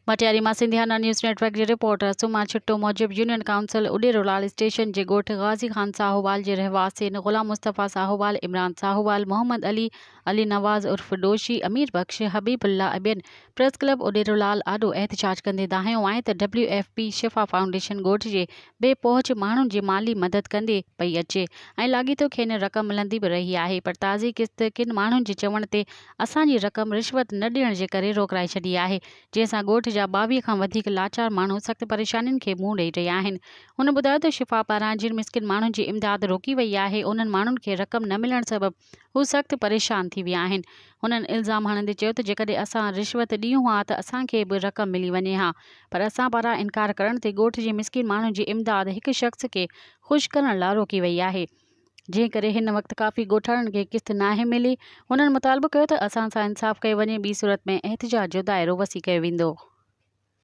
مٽياري مان Sindhiana news net work جي reporter Samma ڇٽو موجب يونين ڪائونسل اڏيرو لال اسٽيشن جي ڳوٺ غازي خان ساهووال جي رهواسين غلام مصطفيٰ ساهووال، عمران ساهووال، محمد علي، علي نواز عرف ڏوشي، امير بخش، حبيب الله ۽ ٻين پريس ڪلب اڏيرو لال آڏو احتجاج ڪندي دانهيو آهي ته W F P Shifa foundation ڳوٺ جي بي پهچ ماڻهن جي مالي مدد ڪندي پئي اچي ۽ لاڳيتو کين رقم ملندي به رهي آهي پر تازي قسط ڪن ماڻهن جي چوڻ تي اسان جي رقم رشوت نه ڏيڻ جي ڪري روڪرائي ڇڏي آهي جنهن سان ڳوٺ جا 22 کان وڌيڪ لاچار ماڻهو سخت پريشانين کي منهن ڏئي رهيا آهن. هن ٻڌايو ته شفا پاران جن مسڪين ماڻهن جي امداد روڪي وئي آهي انهن ماڻهن کي رقم نه ملڻ سبب هو سخت پريشان ٿي ويا آهن. هنن الزام هڻندي چيو ته جيڪڏهن اسان رشوت ڏيون ها ته اسان کي به رقم ملي وڃي ها پر اسان پاران انڪار ڪرڻ تي ڳوٺ جي مسڪين ماڻهن جي امداد هڪ شخص کي خوش ڪرڻ لا روڪي وئي آهي. جنهن ڪري هن وقت ڪافي ڳوٺاڻن کي قسط ناهي ملي، هنن مطالبو ڪيو ته اسان سان انصاف ڪيو وڃي ٻي صورت ۾ احتجاج جو دائرو وسيع ڪيو ويندو.